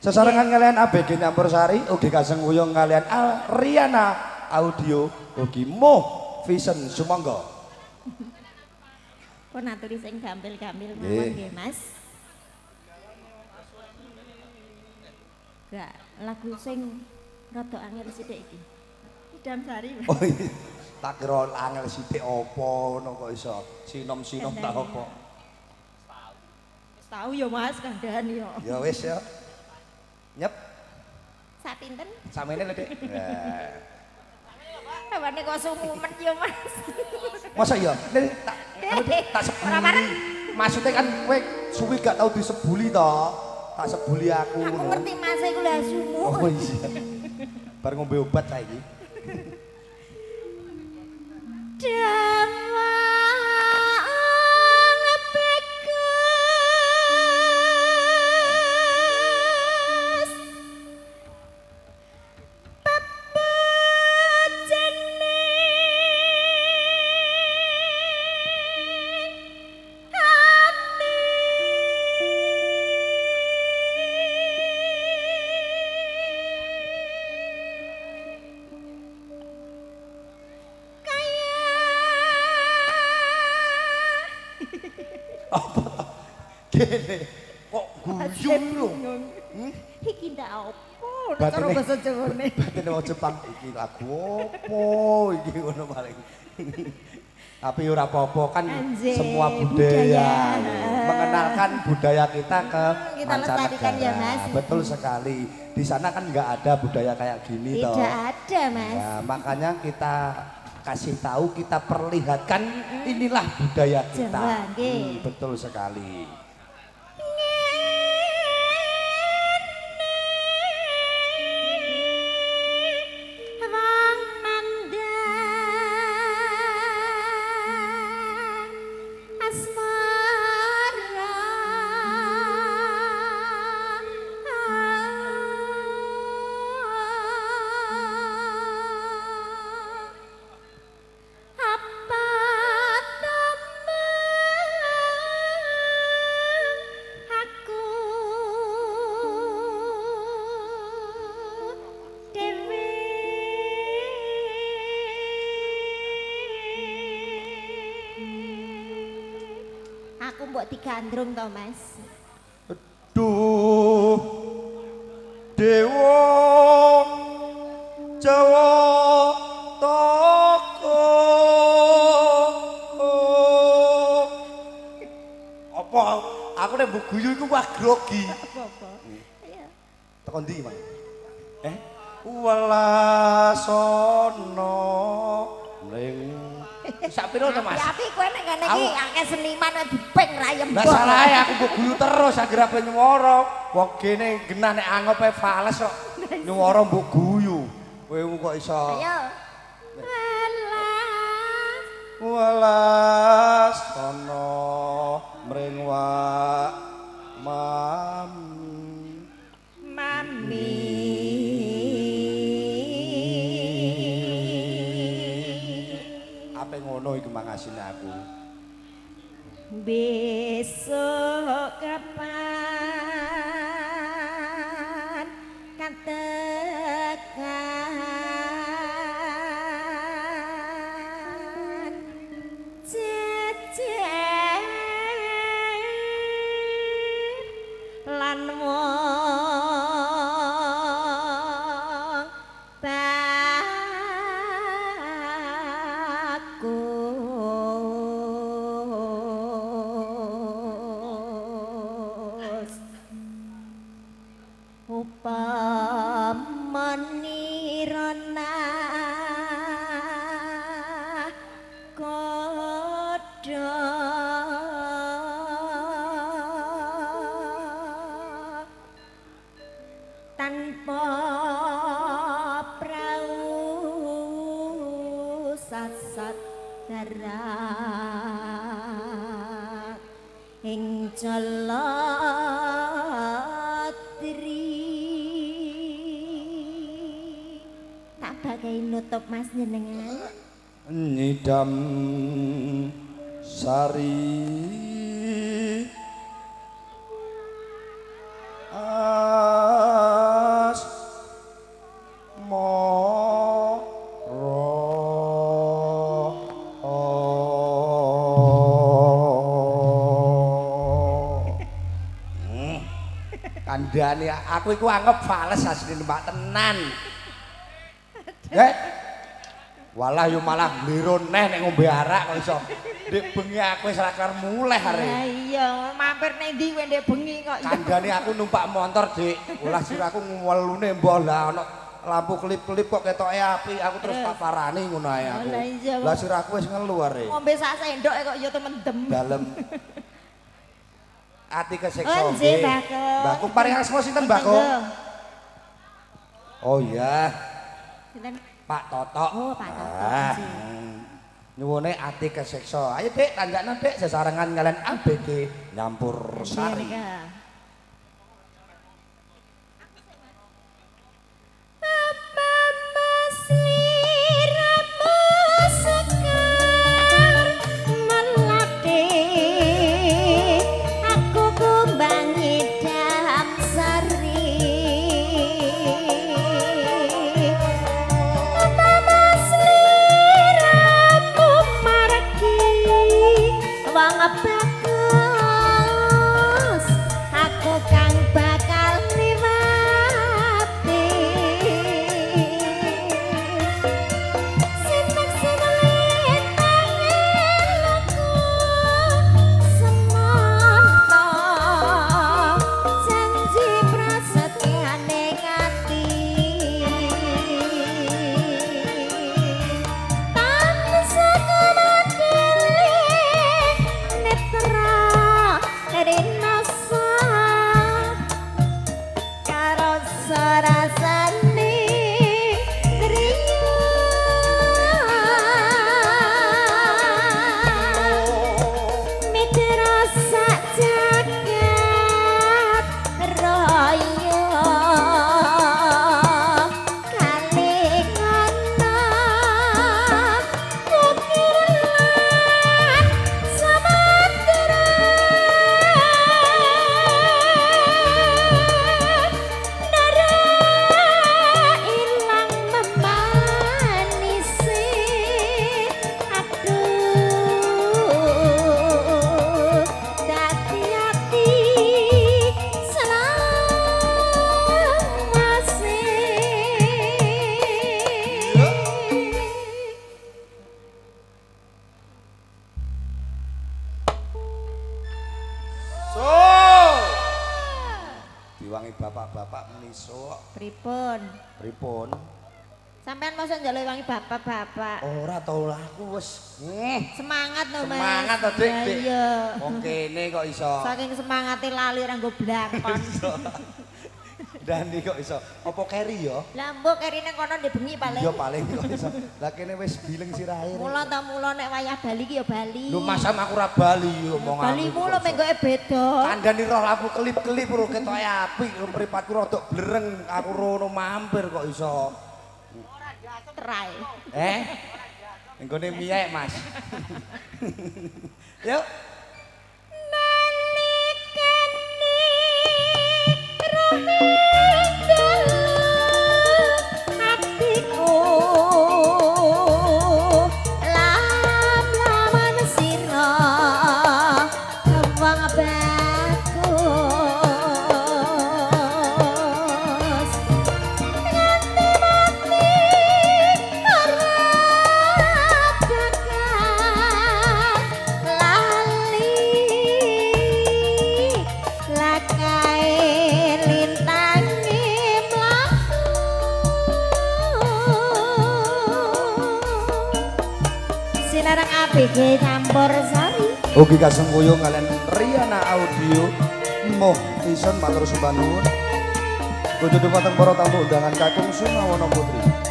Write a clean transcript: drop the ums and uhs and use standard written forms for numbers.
Sesarengan kalian ABG Nyampur Sari, ugi kasengkuyung kalian Ariana Audio, ugi Mo Vision sumangga. Pun aturi sing gampil-gampil mawon nggih, Mas. Gak lagu sing rada angel sithik iki. Idam Sari. Oh iya. Tak kira angel sithik apa ngono kok iso sinom-sinom ta apa. Wis tau ya Mas kandhane ya. Ya wis ya. Nyep. Sak pinten? Samene lho, Dik. Nah. Hawane kok sumumen ya, Mas. Masa iya? Nek tak tak sebuli. Maksudnya kan kowe suwi gak tau disebuli to. Tak sebuli aku. Aku ngerti Mas iku lha sumu. Oh iya. Bar ngombe obat saiki. Gene kok guyu lho. Iki ndak apa cara basa Jawane. Batine wong Jepang iki lagu opo iki ngono paling. Tapi ora apa-apa kan semua budaya mengenalkan budaya kita ke mancanegara. Ya, Mas. Betul sekali. Di sana kan nggak ada budaya kayak gini toh. Tidak ada, Mas. Ya, makanya kita kasih tahu, kita perlihatkan inilah budaya kita. Jawa, betul sekali. Aku mbok digandrung to, Mas. Duh dewa Jawa toko. Apa aku nek mbok guyu iku wah grogi. Apa-apa. Iya. Teko ndi, Mas? Welasono mring sak piro to, Mas? Tapi kowe nek ngene iki akeh seniman diping rayem. Lah salahe aku mbok guyu terus anggere ape nyuwara. Wong kene genah nek angope fales kok nyuwara mbok guyu. Kowe kok iso. Ayo. Welas welas ana mring wa mami. Mami. Ape ngono iku mangasine aku. Besok kapan katekan jejer lan wong bagus upama nirana kodha tanpa prau sasat darat ing Jaladri. Tak bagai nutup Mas jenengan. Nyidam sari Kandhane aku iku anggap fales asline Mbak tenan. Heh. Walah yo malah glero neh nek ngombe arak kok iso. Ndek bengi aku wis ora kelar mulih arek. Lah iya, mampir ning ndi kowe ndek bengi kok. Kandhane aku numpak motor, Dik. Olah sirahku ngwelune mbah lah ana lampu kelip-kelip kok ketoke apik, aku terus tak parani ngono ae aku. Lah sirahku wis ngelu arek. Ngombe sak sendok kok ya temendem. Dalem. Ati kesiksa. Nggih, Mbak Kung paring asma sinten, Mbak Kung? Oh iya. Sinten? Pak Totok. Oh, Pak Totok. Nyuwune ati kesiksa. Ayo Dik, tanjakno Dik sesarengan kalian ABG Nyampur Sari. Bagus, aku kang bakal liwati. Seneng seneng tanganku semono janji prasetyane ngati. Tansah Bapak-bapak meniso. Pripun? Pripun? Sampean mosok njaluk wangi bapak-bapak. Ora to aku wis. Semangat no Mas. Semangat to Dik. Iya. Wong kene kok iso. Saking semangate lali ora nggo blangkon. Dandi kok iso. Apa keri ya? Lah mbok keri nang kono ndek bengi paling. Iya paling kok iso. Lah kene wis bileng sirahe. Mula ta mula nek wayah bali ki ya bali. Lho masam aku ora bali omongan. Bali mula menggoke beda. Kandhani roh lampu kelip-kelip ro ketoke apik, mripatku rodok blereng, aku rono mampir kok iso. Ora terai. Eh? Nggone miyek, Mas. Yuk. ABG Campur Sari. Ugi kasengkuyung kalian Riana Audio Moh Vision matur sembah nuwun. Kudu dumateng para tamu undangan kakung Sumawono Putri.